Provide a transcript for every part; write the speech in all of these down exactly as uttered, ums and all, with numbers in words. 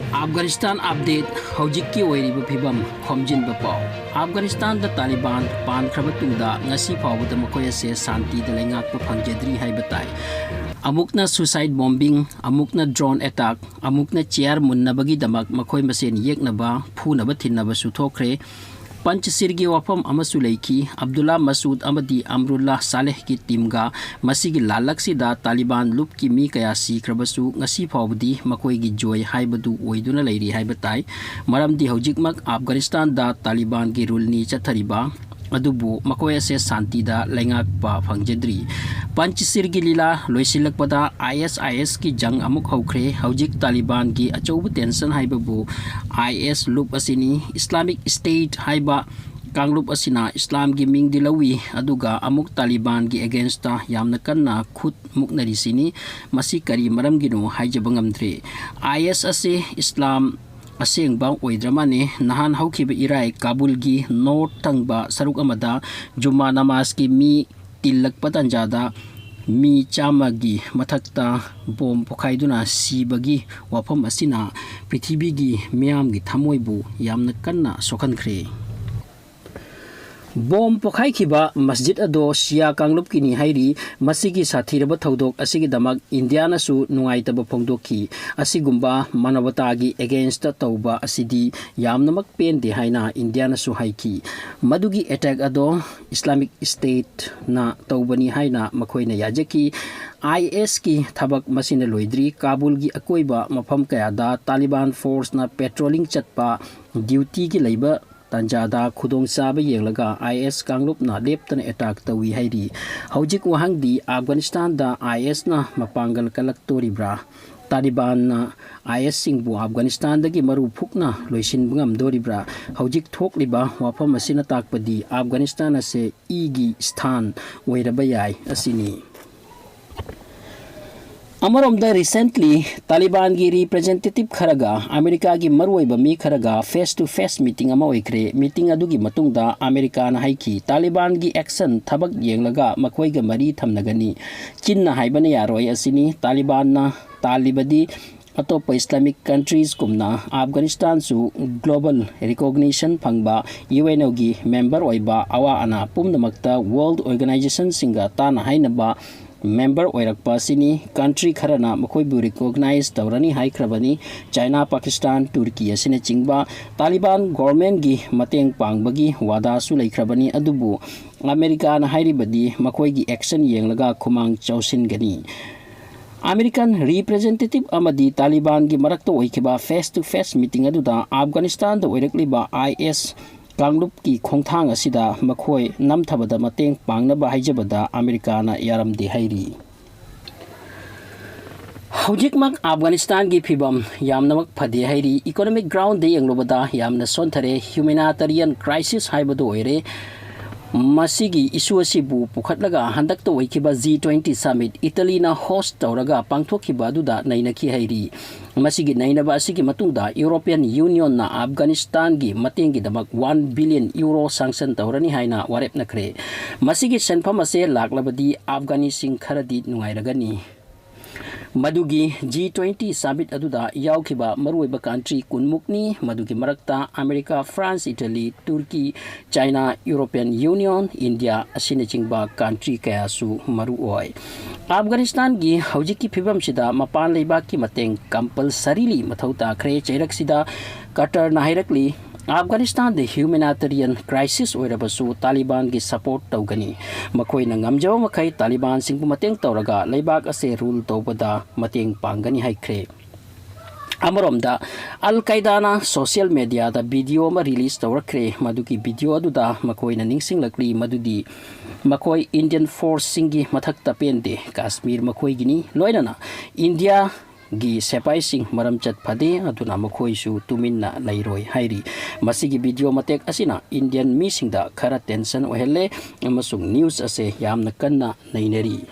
Afghanistan update, ꯍꯧꯖꯤꯛꯀꯤ ꯑꯣꯏꯔꯤꯕ ꯐꯤꯕꯝ ꯈꯣꯝꯖꯤꯟꯕ ꯄꯥꯎ꯫ ꯑꯐꯒꯥꯅꯤꯁꯇꯥꯟꯗ ꯇꯥꯂꯤꯕꯥꯟ ꯄꯥꯟꯈ꯭ꯔꯕ ꯇꯨꯡꯗ ꯉꯁꯤ ꯐꯥꯎꯕꯗ ꯃꯈꯣꯏ ꯑꯁꯦ ꯁꯥꯟꯇꯤꯗ ꯂꯩꯉꯥꯛꯄ ꯐꯪꯖꯗ꯭ꯔꯤ ꯍꯥꯏꯕ ꯇꯥꯏ꯫ ꯑꯃꯨꯛꯅ suicide bombing, ꯑꯃꯨꯛꯅ drone attack, ꯑꯃꯨꯛꯅ chair ꯃꯨꯟꯅꯕꯒꯤꯗꯃꯛ ꯃꯈꯣꯏ ꯃꯁꯦꯟ ꯌꯦꯛꯅꯕ, ꯐꯨꯅꯕ ꯊꯤꯟꯅꯕꯁꯨ ꯊꯣꯛꯈ꯭ꯔꯦ꯫ ꯄꯟꯆꯁꯤꯔꯒꯤ ꯋꯥꯐꯝ ꯑꯃꯁꯨ ꯂꯩꯈꯤ꯫ ꯑꯕꯗꯨꯜꯂꯥ ꯃꯁꯨꯗ ꯑꯃꯗꯤ ꯑꯝꯔꯨꯜꯂꯥ ꯁꯥꯂꯦꯍꯒꯤ ꯇꯤꯝꯒ ꯃꯁꯤꯒꯤ ꯂꯥꯜꯂꯛꯁꯤꯗ ꯇꯥꯂꯤꯕꯥꯟ ꯂꯨꯞꯀꯤ ꯃꯤ ꯀꯌꯥ ꯁꯤꯈ꯭ꯔꯕꯁꯨ ꯉꯁꯤ ꯐꯥꯎꯕꯗꯤ ꯃꯈꯣꯏꯒꯤ ꯖꯣꯏ ꯍꯥꯏꯕꯗꯨ ꯑꯣꯏꯗꯨꯅ ꯂꯩꯔꯤ ꯍꯥꯏꯕ ꯇꯥꯏ꯫ ꯃꯔꯝꯗꯤ ꯍꯧꯖꯤꯛꯃꯛ ꯑꯐꯒꯥꯅꯤꯁꯇꯥꯟꯗ ꯇꯥꯂꯤꯕꯥꯟꯒꯤ ꯔꯨꯜꯅꯤ ꯆꯠꯊꯔꯤꯕ, ꯑꯗꯨꯕꯨ ꯃꯈꯣꯏ ꯑꯁꯦ ꯁꯥꯟꯇꯤꯗ ꯂꯩꯉꯥꯛꯄ ꯐꯪꯖꯗ꯭ꯔꯤ꯫ ꯄꯟꯆꯁꯤꯔꯒꯤ ꯂꯤꯂꯥ ꯂꯣꯏꯁꯤꯜꯂꯛꯄꯗ ꯑꯥꯏ ꯑꯦꯁ ꯑꯥꯏ ꯑꯦꯁꯀꯤ ꯖꯪ ꯑꯃꯨꯛ ꯍꯧꯈ꯭ꯔꯦ꯫ ꯍꯧꯖꯤꯛ ꯇꯥꯂꯤꯕꯥꯟꯒꯤ ꯑꯆꯧꯕ ꯇꯦꯟꯁꯟ ꯍꯥꯏꯕꯕꯨ ꯑꯥꯏ ꯑꯦꯁ ꯂꯨꯞ ꯑꯁꯤꯅꯤ꯫ ꯏꯁꯂꯥꯃꯤꯛ ꯁ꯭ꯇꯦꯠ ꯍꯥꯏꯕ ꯀꯥꯡꯂꯨꯞ ꯑꯁꯤꯅ ꯏꯁꯂꯥꯝꯒꯤ ꯃꯤꯡꯗꯤ ꯂꯧꯏ, ꯑꯗꯨꯒ ꯑꯃꯨꯛ ꯇꯥꯂꯤꯕꯥꯟꯒꯤ ꯑꯦꯒꯦꯟꯁꯇ ꯌꯥꯝꯅ ꯀꯟꯅ ꯈꯨꯠ ꯃꯨꯛꯅꯔꯤꯁꯤꯅꯤ꯫ ꯃꯁꯤ ꯀꯔꯤ ꯃꯔꯝꯒꯤꯅꯣ ꯍꯥꯏꯖꯕ ꯉꯝꯗ꯭ꯔꯦ꯫ ꯑꯥꯏ ꯑꯦꯁ ꯑꯁꯤ ꯏꯁꯂꯥꯝ ꯑꯁꯦꯡꯕ ꯑꯣꯏꯗ꯭ꯔ ꯃꯥꯜꯂꯦ꯫ ꯅꯍꯥꯟ ꯍꯧꯈꯤꯕ ꯏꯔꯥꯏ ꯀꯥꯕꯨꯜꯒꯤ ꯅꯣꯔꯠ ꯊꯪꯕ ꯁꯔꯨꯛ ꯑꯃꯗ ꯖꯨꯃꯥ ꯅꯃꯥꯖꯀꯤ ꯃꯤ ꯇꯤꯜꯂꯛꯄ ꯇꯥꯟꯖꯥꯗ ꯃꯤ ꯆꯥꯝꯃꯒꯤ ꯃꯊꯛꯇ ꯕꯣꯝ ꯄꯣꯈꯥꯏꯗꯨꯅ ꯁꯤꯕꯒꯤ ꯋꯥꯐꯝ ꯑꯁꯤꯅ ꯄ꯭ꯔꯤꯊꯤꯕꯤꯒꯤ ꯃꯤꯌꯥꯝꯒꯤ ꯊꯃꯣꯏꯕꯨ ꯌꯥꯝꯅ ꯀꯟꯅ ꯁꯣꯛꯍꯟꯈ꯭ꯔꯦ꯫ ꯕꯣꯝ ꯄꯣꯈꯥꯏꯈꯤꯕ ꯃꯁꯖꯤꯗ ꯑꯗꯣ ꯁꯤꯌꯥ ꯀꯥꯡꯂꯨꯞꯀꯤꯅꯤ ꯍꯥꯏꯔꯤ꯫ ꯃꯁꯤꯒꯤ ꯁꯥꯊꯤꯔꯕ ꯊꯧꯗꯣꯛ ꯑꯁꯤꯒꯤꯗꯃꯛ ꯏꯟꯗꯤꯌꯥꯅꯁꯨ ꯅꯨꯡꯉꯥꯏꯇꯕ ꯐꯣꯡꯗꯣꯛꯈꯤ꯫ ꯑꯁꯤꯒꯨꯝꯕ ꯃꯥꯅꯕꯇꯥꯒꯤ ꯑꯦꯒꯦꯟꯁꯇ ꯇꯧꯕ ꯑꯁꯤꯗꯤ ꯌꯥꯝꯅꯃꯛ ꯄꯦꯟꯗꯦ ꯍꯥꯏꯅ ꯏꯟꯗꯤꯌꯥꯅꯁꯨ ꯍꯥꯏꯈꯤ꯫ ꯃꯗꯨꯒꯤ ꯑꯦꯇꯦꯛ ꯑꯗꯣ ꯏꯁꯂꯥꯃꯤꯛ ꯁ꯭ꯇꯦꯠꯅ ꯇꯧꯕꯅꯤ ꯍꯥꯏꯅ ꯃꯈꯣꯏꯅ ꯌꯥꯖꯈꯤ꯫ ꯑꯥꯏ ꯑꯦꯁꯀꯤ ꯊꯕꯛ ꯃꯁꯤꯅ ꯂꯣꯏꯗ꯭ꯔꯤ꯫ ꯀꯥꯕꯨꯜꯒꯤ ꯑꯀꯣꯏꯕ ꯃꯐꯝ ꯀꯌꯥꯗ ꯇꯥꯂꯤꯕꯥꯟ ꯐꯣꯔꯁꯅ ꯄꯦꯇ꯭ꯔꯣꯂꯤꯡ ꯆꯠꯄ, ꯗ꯭ꯌꯨꯇꯤꯒꯤ ꯂꯩꯕ ꯇꯥꯟꯖꯥꯗ ꯈꯨꯗꯣꯡꯆꯥꯕ ꯌꯦꯡꯂꯒ ꯑꯥꯏ ꯑꯦꯁ ꯀꯥꯡꯂꯨꯞꯅ ꯂꯦꯞꯇꯅ ꯑꯦꯇꯥꯛ ꯇꯧꯏ ꯍꯥꯏꯔꯤ꯫ ꯍꯧꯖꯤꯛ ꯋꯥꯍꯪꯗꯤ ꯑꯐꯒꯥꯅꯤꯁꯇꯥꯟꯗ ꯑꯥꯏ ꯑꯦꯁꯅ ꯃꯄꯥꯡꯒꯜ ꯀꯜꯂꯛꯇꯣꯔꯤꯕ꯭ꯔꯥ? ꯇꯥꯂꯤꯕꯥꯟꯅ ꯑꯥꯏ ꯑꯦꯁꯁꯤꯡꯕꯨ ꯑꯐꯒꯥꯅꯤꯁꯇꯥꯟꯗꯒꯤ ꯃꯔꯨ ꯐꯨꯛꯅ ꯂꯣꯏꯁꯤꯟꯕ ꯉꯝꯗꯣꯔꯤꯕ꯭ꯔꯥ? ꯍꯧꯖꯤꯛ ꯊꯣꯛꯂꯤꯕ ꯋꯥꯐꯝ ꯑꯁꯤꯅ ꯇꯥꯛꯄꯗꯤ ꯑꯐꯒꯥꯅꯤꯁꯇꯥꯟ ꯑꯁꯦ ꯏꯒꯤ ꯁ꯭ꯊꯥꯟ ꯑꯣꯏꯔꯕ ꯌꯥꯏ ꯑꯁꯤꯅꯤ꯫ ꯑꯃꯔꯣꯝꯗ recently ꯇꯥꯂꯤꯕꯥꯟꯒꯤ ꯔꯤꯄ꯭ꯔꯖꯦꯟꯇꯦꯇꯤꯚ ꯈꯔꯒ ꯑꯃꯦꯔꯤꯀꯥꯒꯤ ꯃꯔꯨꯑꯣꯏꯕ ꯃꯤ ꯈꯔꯒ face to face meeting ꯑꯃ ꯑꯣꯏꯈ꯭ꯔꯦ꯫ ꯃꯤꯇꯤꯡ ꯑꯗꯨꯒꯤ ꯃꯇꯨꯡꯗ ꯑꯃꯦꯔꯤꯀꯥꯅ ꯍꯥꯏꯈꯤ, ꯇꯥꯂꯤꯕꯥꯟꯒꯤ ꯑꯦꯛꯁꯟ ꯊꯕꯛ ꯌꯦꯡꯂꯒ ꯃꯈꯣꯏꯒ ꯃꯔꯤ ꯊꯝꯅꯒꯅꯤ꯫ ꯆꯤꯟꯅ ꯍꯥꯏꯕꯅ ꯌꯥꯔꯣꯏ ꯑꯁꯤꯅꯤ꯫ ꯇꯥꯂꯤꯕꯥꯟꯅ ꯇꯥꯜꯂꯤꯕꯗꯤ ꯑꯇꯣꯞꯄ Islamic countries ꯀꯨꯝꯅ ꯑꯐꯒꯥꯅꯤꯁꯇꯥꯟꯁꯨ global recognition ꯐꯪꯕ UNOꯒꯤ member ꯑꯣꯏꯕ ꯑꯋꯥ ꯑꯅꯥ ꯄꯨꯝꯅꯃꯛꯇ World Organizationꯁꯤꯡꯒ ꯇꯥꯟꯅ ꯍꯥꯏꯅꯕ member ꯑꯣꯏꯔꯛꯄ ꯑꯁꯤꯅꯤ꯫ Country ꯈꯔꯅ ꯃꯈꯣꯏꯕꯨ recognize ꯇꯧꯔꯅꯤ ꯍꯥꯏꯈ꯭ꯔꯕꯅꯤ꯫ ꯆꯥꯏꯅꯥ, ꯄꯥꯀꯤꯁꯇꯥꯟ, ꯇꯨꯔꯀꯤ ꯑꯁꯤꯅꯆꯤꯡꯕ꯫ ꯇꯥꯂꯤꯕꯥꯟ governmentꯀꯤ ꯃꯇꯦꯡ ꯄꯥꯡꯕꯒꯤ ꯋꯥꯗꯥꯁꯨ ꯂꯩꯈ꯭ꯔꯕꯅꯤ, ꯑꯗꯨꯕꯨ ꯑꯃꯦꯔꯤꯀꯥꯅ ꯍꯥꯏꯔꯤꯕꯗꯤ ꯃꯈꯣꯏꯒꯤ action ꯌꯦꯡꯂꯒ ꯈꯨꯃꯥꯡ ꯆꯥꯎꯁꯤꯟꯒꯅꯤ꯫ American representative ꯑꯃꯗꯤ ꯇꯥꯂꯤꯕꯥꯟꯒꯤ ꯃꯔꯛꯇ ꯑꯣꯏꯈꯤꯕ face to face meeting ꯑꯗꯨꯗ ꯑꯐꯒꯥꯅꯤꯁꯇꯥꯟꯗ ꯑꯣꯏꯔꯛꯂꯤꯕ IS ꯀꯥꯡꯂꯨꯞꯀꯤ ꯈꯣꯡꯊꯥꯡ ꯑꯁꯤꯗ ꯃꯈꯣꯏ ꯅꯝꯊꯕꯗ ꯃꯇꯦꯡ ꯄꯥꯡꯅꯕ ꯍꯥꯏꯖꯕꯗ ꯑꯃꯦꯔꯤꯀꯥꯅ ꯌꯥꯔꯝꯗꯦ ꯍꯥꯏꯔꯤ꯫ ꯍꯧꯖꯤꯛꯃꯛ ꯑꯐꯒꯥꯅꯤꯁꯇꯥꯟꯒꯤ ꯐꯤꯕꯝ ꯌꯥꯝꯅꯃꯛ ꯐꯗꯦ ꯍꯥꯏꯔꯤ꯫ Economic groundꯗ ꯌꯦꯡꯂꯨꯕꯗ ꯌꯥꯝꯅ ꯁꯣꯟꯊꯔꯦ꯫ Humanitarian crisis ꯍꯥꯏꯕꯗꯨ ꯑꯣꯏꯔꯦ꯫ ꯃꯁꯤꯒꯤ issue ꯑꯁꯤꯕꯨ ꯄꯨꯈꯠꯂꯒ ꯍꯟꯗꯛꯇ ꯑꯣꯏꯈꯤꯕ G twenty summit Italyꯅ host ꯇꯧꯔꯒ ꯄꯥꯡꯊꯣꯛꯈꯤꯕ ꯑꯗꯨꯗ ꯅꯩꯅꯈꯤ ꯍꯥꯏꯔꯤ꯫ ꯃꯁꯤꯒꯤ ꯅꯩꯅꯕ ꯑꯁꯤꯒꯤ ꯃꯇꯨꯡꯗ European Unionꯅ ꯑꯐꯒꯥꯅꯤꯁꯇꯥꯟꯒꯤ ꯃꯇꯦꯡꯒꯤꯗꯃꯛ one billion euro sanction ꯇꯧꯔꯅꯤ ꯍꯥꯏꯅ ꯋꯥꯔꯦꯞꯅꯈ꯭ꯔꯦ꯫ ꯃꯁꯤꯒꯤ ꯁꯦꯟꯐꯝ ꯑꯁꯦ ꯂꯥꯛꯂꯕꯗꯤ ꯑꯐꯒꯥꯅꯤꯁꯤꯡ ꯈꯔꯗꯤ ꯅꯨꯡꯉꯥꯏꯔꯒꯅꯤ꯫ ꯃꯗꯨꯒꯤ G twenty summit ꯑꯗꯨꯗ ꯌꯥꯎꯈꯤꯕ ꯃꯔꯨꯑꯣꯏꯕ country ꯀꯨꯟꯃꯨꯛꯅꯤ꯫ ꯃꯗꯨꯒꯤ ꯃꯔꯛꯇ America, France, Italy, Turkey, China, European Union, India ꯑꯁꯤꯅꯆꯤꯡꯕ country ꯀꯌꯥꯁꯨ ꯃꯔꯨ ꯑꯣꯏ꯫ ꯑꯐꯒꯥꯅꯤꯁꯇꯥꯟꯒꯤ ꯍꯧꯖꯤꯛꯀꯤ ꯐꯤꯕꯝꯁꯤꯗ ꯃꯄꯥꯟ ꯂꯩꯕꯥꯛꯀꯤ ꯃꯇꯦꯡ compulsorily ꯃꯊꯧ ꯇꯥꯈ꯭ꯔꯦ꯫ ꯆꯩꯔꯛꯁꯤꯗ ꯀꯇꯔꯅ ꯍꯥꯏꯔꯛꯂꯤ, ꯑꯐꯒꯥꯅꯤꯁꯇꯥꯟꯗ humanitarian crisis ꯑꯣꯏꯔꯕꯁꯨ ꯇꯥꯂꯤꯕꯥꯟꯒꯤ support ꯇꯧꯒꯅꯤ꯫ ꯃꯈꯣꯏꯅ ꯉꯝꯖꯕ ꯃꯈꯩ ꯇꯥꯂꯤꯕꯥꯟꯁꯤꯡꯕꯨ ꯃꯇꯦꯡ ꯇꯧꯔꯒ ꯂꯩꯕꯥꯛ ꯑꯁꯦ rule ꯇꯧꯕꯗ ꯃꯇꯦꯡ ꯄꯥꯡꯒꯅꯤ ꯍꯥꯏꯈ꯭ꯔꯦ꯫ ꯑꯃꯔꯣꯝꯗ, ꯑꯜ ꯀꯥꯏꯗꯥꯅ social mediaꯗ video ꯑꯃ release ꯇꯧꯔꯛꯈ꯭ꯔꯦ꯫ ꯃꯗꯨꯒꯤ video ꯑꯗꯨꯗ ꯃꯈꯣꯏꯅ ꯅꯤꯡꯁꯤꯡꯂꯛꯂꯤ ꯃꯗꯨꯗꯤ ꯃꯈꯣꯏ Indian forceꯁꯤꯡꯒꯤ ꯃꯊꯛꯇ ꯄꯦꯟꯗꯦ, ꯀꯥꯁꯃꯤꯔ ꯃꯈꯣꯏꯒꯤꯅꯤ, ꯂꯣꯏꯅꯅ ꯏꯟꯗꯤꯌꯥꯒꯤ ꯁꯦꯄꯥꯏꯁꯤꯡ ꯃꯔꯝꯆꯠ ꯐꯗꯦ, ꯑꯗꯨꯅ ꯃꯈꯣꯏꯁꯨ ꯇꯨꯃꯤꯟꯅ ꯂꯩꯔꯣꯏ ꯍꯥꯏꯔꯤ꯫ ꯃꯁꯤꯒꯤ video ꯃꯇꯦꯛ ꯑꯁꯤꯅ Indian ꯃꯤꯁꯤꯡꯗ ꯈꯔ tension ꯑꯣꯏꯍꯜꯂꯦ ꯑꯃꯁꯨꯡ news ꯑꯁꯦ ꯌꯥꯝꯅ ꯀꯟꯅ ꯅꯩꯅꯔꯤ꯫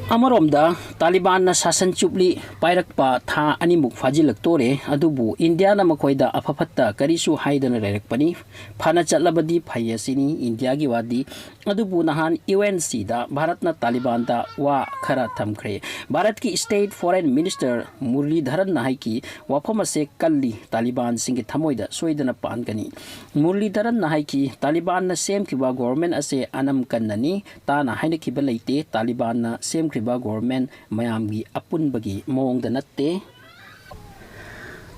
ꯑꯃꯔꯣꯝꯗ, ꯇꯥꯂꯤꯕꯥꯟꯅ ꯁꯥꯁꯟ ꯆꯨꯞꯂꯤ ꯄꯥꯏꯔꯛꯄ ꯊꯥ ꯑꯅꯤꯃꯨꯛ ꯐꯥꯖꯤꯜꯂꯛꯇꯣꯔꯦ, ꯑꯗꯨꯕꯨ ꯏꯟꯗꯤꯌꯥꯅ ꯃꯈꯣꯏꯗ ꯑꯐ ꯐꯠꯇ ꯀꯔꯤꯁꯨ ꯍꯥꯏꯗꯅ ꯂꯩꯔꯛꯄꯅꯤ꯫ ꯐꯅ ꯆꯠꯂꯕꯗꯤ ꯐꯩ ꯑꯁꯤꯅꯤ ꯏꯟꯗꯤꯌꯥꯒꯤ ꯋꯥꯗꯤ꯫ ꯑꯗꯨꯕꯨ ꯅꯍꯥꯟ ꯌꯨ ꯑꯦꯟ ꯁꯤꯗ ꯚꯥꯔꯠꯅ ꯇꯥꯂꯤꯕꯥꯟꯗ ꯋꯥ ꯈꯔ ꯊꯝꯈ꯭ꯔꯦ꯫ ꯚꯥꯔꯠꯀꯤ State Foreign Minister ꯃꯨꯔꯂꯤꯙꯔꯟꯅ ꯍꯥꯏꯈꯤ, "ꯋꯥꯐꯝ ꯑꯁꯦ ꯀꯜꯂꯤ, ꯇꯥꯂꯤꯕꯥꯟꯁꯤꯡꯒꯤ ꯊꯃꯣꯏꯗ ꯁꯣꯏꯗꯅ ꯄꯥꯟꯒꯅꯤ"꯫ ꯃꯨꯔꯂꯤꯙꯔꯟꯅ ꯍꯥꯏꯈꯤ, "ꯇꯥꯂꯤꯕꯥꯟꯅ ꯁꯦꯝꯈꯤꯕ ꯒꯣꯚꯔꯟꯃꯦꯟꯠ ꯑꯁꯦ ꯑꯅꯝ ꯀꯟꯅꯅꯤ, ꯇꯥꯅ ꯍꯥꯏꯅꯈꯤꯕ ꯂꯩꯇꯦ꯫ ꯇꯥꯂꯤꯕꯥꯟꯅ ꯁꯦꯝꯈ꯭ꯔꯤꯕ ꯒꯣꯚꯔꯟꯃꯦꯟꯠ ꯃꯌꯥꯝꯒꯤ ꯑꯄꯨꯟꯕꯒꯤ ꯃꯑꯣꯡꯗ ꯅꯠꯇꯦ꯫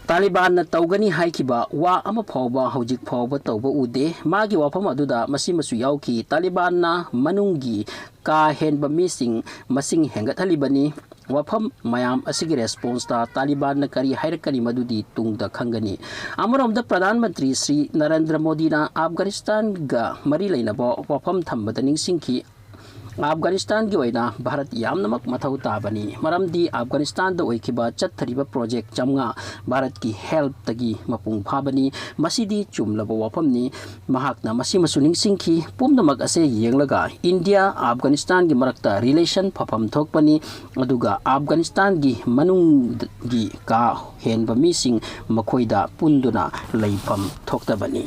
ꯇꯥꯂꯤꯕꯥꯟꯅ ꯇꯧꯒꯅꯤ ꯍꯥꯏꯈꯤꯕ ꯋꯥ ꯑꯃ ꯐꯥꯎꯕ ꯍꯧꯖꯤꯛ ꯐꯥꯎꯕ ꯇꯧꯕ ꯎꯗꯦ꯫ ꯃꯥꯒꯤ ꯋꯥꯐꯝ ꯑꯗꯨꯗ ꯃꯁꯤꯃꯁꯨ ꯌꯥꯎꯈꯤ, ꯇꯥꯂꯤꯕꯥꯟꯅ ꯃꯅꯨꯡꯒꯤ ꯀꯥ ꯍꯦꯟꯕ ꯃꯤꯁꯤꯡ ꯃꯁꯤꯡ ꯍꯦꯟꯒꯠꯍꯜꯂꯤꯕꯅꯤ꯫ ꯋꯥꯐꯝ ꯃꯌꯥꯝ ꯑꯁꯤꯒꯤ ꯔꯦꯁꯄꯣꯟꯁꯇ ꯇꯥꯂꯤꯕꯥꯟꯅ ꯀꯔꯤ ꯍꯥꯏꯔꯛꯀꯅꯤ, ꯃꯗꯨꯗꯤ ꯇꯨꯡꯗ ꯈꯪꯒꯅꯤ"꯫ ꯑꯃꯔꯣꯝꯗ, ꯄ꯭ꯔꯙꯥꯟ ꯃꯟꯇ꯭ꯔꯤ ꯁ꯭ꯔꯤ ꯅꯔꯦꯟꯗ꯭ꯔ ꯃꯣꯗꯤꯅ ꯑꯐꯒꯥꯅꯤꯁꯇꯥꯟꯒ ꯃꯔꯤ ꯂꯩꯅꯕ ꯋꯥꯐꯝ ꯊꯝꯕꯗ ꯅꯤꯡꯁꯤꯡꯈꯤ, "ꯑꯐꯒꯥꯅꯤꯁꯇꯥꯟꯒꯤ ꯑꯣꯏꯅ ꯚꯥꯔꯠ ꯌꯥꯝꯅꯃꯛ ꯃꯊꯧ ꯇꯥꯕꯅꯤ, ꯃꯔꯝꯗꯤ ꯑꯐꯒꯥꯅꯤꯁꯇꯥꯟꯗ ꯑꯣꯏꯈꯤꯕ ꯆꯠꯊꯔꯤꯕ ꯄ꯭ꯔꯣꯖꯦꯛ ꯆꯥꯝꯃꯉꯥ ꯚꯥꯔꯠꯀꯤ ꯍꯦꯜꯞꯇꯒꯤ ꯃꯄꯨꯡ ꯐꯥꯕꯅꯤ꯫ ꯃꯁꯤꯗꯤ ꯆꯨꯝꯂꯕ ꯋꯥꯐꯝꯅꯤ"꯫ ꯃꯍꯥꯛꯅ ꯃꯁꯤꯃꯁꯨ ꯅꯤꯡꯁꯤꯡꯈꯤ, "ꯄꯨꯝꯅꯃꯛ ꯑꯁꯦ ꯌꯦꯡꯂꯒ ꯏꯟꯗꯤꯌꯥ ꯑꯐꯒꯥꯅꯤꯁꯇꯥꯟꯒꯤ ꯃꯔꯛꯇ ꯔꯤꯂꯦꯁꯟ ꯐꯐꯝ ꯊꯣꯛꯄꯅꯤ, ꯑꯗꯨꯒ ꯑꯐꯒꯥꯅꯤꯁꯇꯥꯟꯒꯤ ꯃꯅꯨꯡꯒꯤ ꯀꯥ ꯍꯦꯟꯕ ꯃꯤꯁꯤꯡ ꯃꯈꯣꯏꯗ ꯄꯨꯟꯗꯨꯅ ꯂꯩꯐꯝ ꯊꯣꯛꯇꯕꯅꯤ"꯫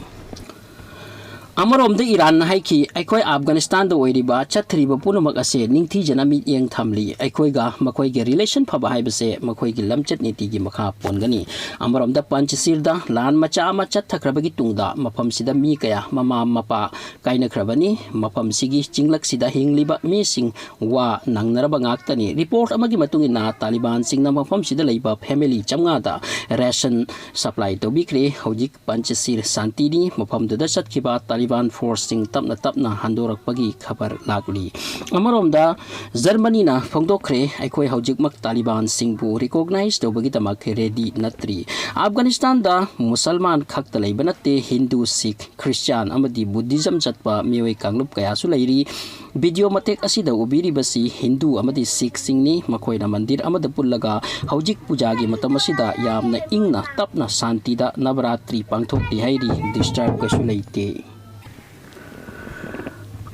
ꯑꯃꯔꯣꯝꯗ ꯏꯔꯥꯟꯅ ꯍꯥꯏꯈꯤ, "ꯑꯩꯈꯣꯏ ꯑꯐꯒꯥꯅꯤꯁꯇꯥꯟꯗ ꯑꯣꯏꯔꯤꯕ ꯆꯠꯊꯔꯤꯕ ꯄꯨꯝꯅꯃꯛ ꯑꯁꯦ ꯅꯤꯡꯊꯤꯖꯅ ꯃꯤꯠꯌꯦꯡ ꯊꯝꯂꯤ꯫ ꯑꯩꯈꯣꯏꯒ ꯃꯈꯣꯏꯒꯤ ꯔꯤꯂꯦꯁꯟ ꯐꯕ ꯍꯥꯏꯕꯁꯦ ꯃꯈꯣꯏꯒꯤ ꯂꯝꯆꯠ ꯅꯤꯇꯤꯒꯤ ꯃꯈꯥ ꯄꯣꯟꯒꯅꯤ"꯫ ꯑꯃꯔꯣꯝꯗ, ꯄꯟꯆꯁꯤꯔꯗ ꯂꯥꯟ ꯃꯆꯥ ꯑꯃ ꯆꯠꯊꯈ꯭ꯔꯕꯒꯤ ꯇꯨꯡꯗ ꯃꯐꯝꯁꯤꯗ ꯃꯤ ꯀꯌꯥ ꯃꯃꯥ ꯃꯄꯥ ꯀꯥꯏꯅꯈ꯭ꯔꯕꯅꯤ꯫ ꯃꯐꯝꯁꯤꯒꯤ ꯆꯤꯡꯂꯛꯁꯤꯗ ꯍꯤꯡꯂꯤꯕ ꯃꯤꯁꯤꯡ ꯋꯥ ꯅꯪꯅꯔꯕ ꯉꯥꯛꯇꯅꯤ꯫ ꯔꯤꯄꯣꯔꯠ ꯑꯃꯒꯤ ꯃꯇꯨꯡ ꯏꯟꯅ, ꯇꯥꯂꯤꯕꯥꯟꯁꯤꯡꯅ ꯃꯐꯝꯁꯤꯗ ꯂꯩꯕ ꯐꯦꯃꯤꯂꯤ ꯆꯥꯝꯃꯉꯥꯗ ꯔꯦꯁꯟ ꯁꯄ꯭ꯂꯥꯏ ꯇꯧꯕꯤꯈ꯭ꯔꯦ꯫ ꯍꯧꯖꯤꯛ ꯄꯟꯆꯁꯤꯔ ꯁꯥꯟꯇꯤꯅꯤ꯫ ꯃꯐꯝꯗꯨꯗ ꯆꯠꯈꯤꯕ ꯇꯥꯂꯤꯕꯥꯟ ꯐꯣꯔꯁꯁꯤꯡ ꯇꯞꯅ ꯇꯞꯅ ꯍꯟꯗꯣꯔꯛꯄꯒꯤ ꯈꯕꯔ ꯂꯥꯛꯂꯤ꯫ ꯑꯃꯔꯣꯝꯗ, ꯖꯔꯃꯅꯤꯅ ꯐꯣꯡꯗꯣꯛꯈ꯭ꯔꯦ, "ꯑꯩꯈꯣꯏ ꯍꯧꯖꯤꯛꯃꯛ ꯇꯥꯂꯤꯕꯥꯟꯁꯤꯡꯕꯨ ꯔꯤꯀꯣꯒꯅꯥꯏꯖ ꯇꯧꯕꯒꯤꯗꯃꯛ ꯔꯦꯗꯤ ꯅꯠꯇ꯭ꯔꯤ"꯫ ꯑꯐꯒꯥꯅꯤꯁꯇꯥꯟꯗ ꯃꯨꯁꯜꯃꯥꯟ ꯈꯛꯇ ꯂꯩꯕ ꯅꯠꯇꯦ, ꯍꯤꯟꯗꯨ, ꯁꯤꯈ, ꯈ꯭ꯔꯤꯁꯇꯤꯌꯥꯟ ꯑꯃꯗꯤ ꯕꯨꯙꯤꯖꯝ ꯆꯠꯄ ꯃꯤꯑꯣꯏ ꯀꯥꯡꯂꯨꯞ ꯀꯌꯥꯁꯨ ꯂꯩꯔꯤ꯫ ꯚꯤꯗꯤꯑꯣ ꯃꯇꯦꯛ ꯑꯁꯤꯗ ꯎꯕꯤꯔꯤꯕꯁꯤ ꯍꯤꯟꯗꯨ ꯑꯃꯗꯤ ꯁꯤꯈꯁꯤꯡꯅꯤ꯫ ꯃꯈꯣꯏꯅ ꯃꯟꯗꯤꯔ ꯑꯃꯗ ꯄꯨꯜꯂꯒ ꯍꯧꯖꯤꯛ ꯄꯨꯖꯥꯒꯤ ꯃꯇꯝ ꯑꯁꯤꯗ ꯌꯥꯝꯅ ꯏꯪꯅ ꯇꯞꯅ ꯁꯥꯟꯇꯤꯗ ꯅꯕꯔꯥꯇ꯭ꯔꯤ ꯄꯥꯡꯊꯣꯛꯂꯤ ꯍꯥꯏꯔꯤ꯫ ꯗꯤꯁꯇꯔꯕ ꯀꯩꯁꯨ ꯂꯩꯇꯦ꯫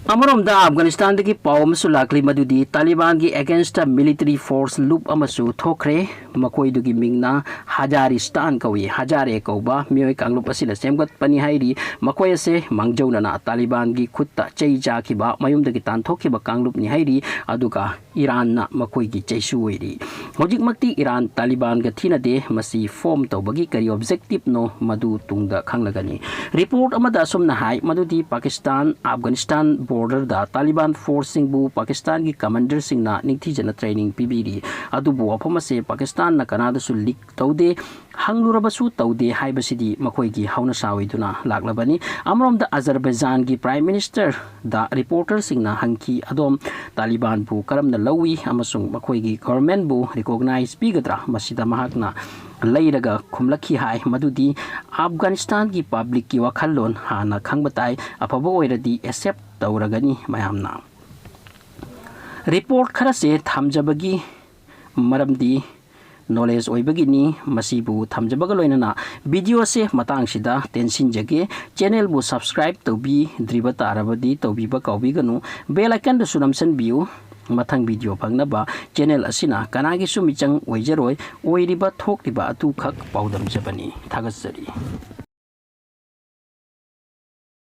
ꯑꯃꯔꯣꯝꯗ ꯑꯐꯒꯥꯅꯤꯁꯇꯥꯟꯗꯒꯤ ꯄꯥꯎ ꯑꯃꯁꯨ ꯂꯥꯛꯂꯤ, ꯃꯗꯨꯗꯤ ꯇꯥꯂꯤꯕꯥꯟꯒꯤ against military force ꯂꯨꯞ ꯑꯃꯁꯨ ꯊꯣꯛꯈ꯭ꯔꯦ꯫ ꯃꯈꯣꯏꯗꯨꯒꯤ ꯃꯤꯡꯅ ꯍꯖꯥꯔꯤꯁꯇꯥꯟ ꯀꯧꯏ꯫ ꯍꯖꯥꯔꯦ ꯀꯧꯕ ꯃꯤꯑꯣꯏ ꯀꯥꯡꯂꯨꯞ ꯑꯁꯤꯅ ꯁꯦꯝꯒꯠꯄꯅꯤ ꯍꯥꯏꯔꯤ꯫ ꯃꯈꯣꯏ ꯑꯁꯦ ꯃꯥꯡꯖꯧꯅꯅ ꯇꯥꯂꯤꯕꯥꯟꯒꯤ ꯈꯨꯠꯇ ꯆꯩ ꯆꯥꯈꯤꯕ, ꯃꯌꯨꯝꯗꯒꯤ ꯇꯥꯟꯊꯣꯛꯈꯤꯕ ꯀꯥꯡꯂꯨꯞꯅꯤ ꯍꯥꯏꯔꯤ꯫ ꯑꯗꯨꯒ ꯏꯔꯥꯟꯅ ꯃꯈꯣꯏꯒꯤ ꯆꯩꯁꯨ ꯑꯣꯏꯔꯤ꯫ ꯍꯧꯖꯤꯛꯃꯛꯇꯤ ꯏꯔꯥꯟ ꯇꯥꯂꯤꯕꯥꯟꯒ ꯊꯤꯅꯗꯦ꯫ ꯃꯁꯤ form ꯇꯧꯕꯒꯤ ꯀꯔꯤ objectiveꯅꯣ, ꯃꯗꯨ ꯇꯨꯡꯗ ꯈꯪꯂꯒꯅꯤ꯫ Report ꯑꯃꯗ ꯑꯁꯨꯝꯅ ꯍꯥꯏ, ꯃꯗꯨꯗꯤ ꯄꯥꯀꯤꯁꯇꯥꯟ ꯑꯐꯒꯥꯅꯤꯁꯇꯥꯟ borderꯗ ꯇꯥꯂꯤꯕꯥꯟ forceꯁꯤꯡꯕꯨ ꯄꯥꯀꯤꯁꯇꯥꯟꯒꯤ commanderꯁꯤꯡꯅ ꯅꯤꯡꯊꯤꯖꯅ training ꯄꯤꯕꯤꯔꯤ꯫ ꯑꯗꯨꯕꯨ ꯋꯥꯐꯝ ꯑꯁꯦ ꯄꯥꯀꯤꯁꯇꯥꯟꯅ ꯀꯅꯥꯗꯁꯨ leak ꯇꯧꯗꯦ, ꯍꯪꯂꯨꯔꯕꯁꯨ ꯇꯧꯗꯦ ꯍꯥꯏꯕꯁꯤꯗꯤ ꯃꯈꯣꯏꯒꯤ ꯍꯧꯅꯁꯥ ꯑꯣꯏꯗꯨꯅ ꯂꯥꯛꯂꯕꯅꯤ꯫ ꯑꯃꯔꯣꯝꯗ ꯑꯖꯔꯕꯩꯖꯥꯟꯒꯤ Prime Ministerꯗ reporterꯁꯤꯡꯅ ꯍꯪꯈꯤ, "ꯑꯗꯣꯝ ꯇꯥꯂꯤꯕꯥꯟꯕꯨ ꯀꯔꯝꯅ ꯂꯧꯏ ꯑꯃꯁꯨꯡ ꯃꯈꯣꯏꯒꯤ governmentꯕꯨ recognize ꯄꯤꯒꯗ꯭ꯔꯥ?" ꯃꯁꯤꯗ ꯃꯍꯥꯛꯅ ꯂꯩꯔꯒ ꯈꯨꯝꯂꯛꯈꯤ ꯍꯥꯏ, ꯃꯗꯨꯗꯤ ꯑꯐꯒꯥꯅꯤꯁꯇꯥꯟꯒꯤ publicꯀꯤ ꯋꯥꯈꯜꯂꯣꯟ ꯍꯥꯟꯅ ꯈꯪꯕ ꯇꯥꯏ, ꯑꯐꯕ ꯑꯣꯏꯔꯗꯤ accept ꯇꯧꯔꯒꯅꯤ ꯃꯌꯥꯝꯅ꯫ Report ꯈꯔꯁꯦ ꯊꯝꯖꯕꯒꯤ ꯃꯔꯝꯗꯤ knowledge ꯑꯣꯏꯕꯒꯤꯅꯤ꯫ ꯃꯁꯤꯕꯨ ꯊꯝꯖꯕꯒ ꯂꯣꯏꯅꯅ video ꯑꯁꯦ ꯃꯇꯥꯡꯁꯤꯗ ꯇꯦꯟꯁꯤꯟꯖꯒꯦ꯫ Channelꯕꯨ subscribe ꯇꯧꯕꯤꯗ꯭ꯔꯤꯕ ꯇꯥꯔꯕꯗꯤ ꯇꯧꯕꯤꯕ ꯀꯥꯎꯕꯤꯒꯅꯨ꯫ Bell iconꯗꯁꯨ ꯅꯝꯁꯤꯟꯕꯤꯌꯨ꯫ ꯃꯊꯪ video ꯐꯪꯅꯕ channel ꯑꯁꯤꯅ ꯀꯅꯥꯒꯤꯁꯨ ꯃꯤꯆꯪ ꯑꯣꯏꯖꯔꯣꯏ꯫ ꯑꯣꯏꯔꯤꯕ ꯊꯣꯛꯂꯤꯕ ꯑꯗꯨꯈꯛ ꯄꯥꯎꯗꯝꯖꯕꯅꯤ꯫ ꯊꯥꯒꯠꯆꯔꯤ꯫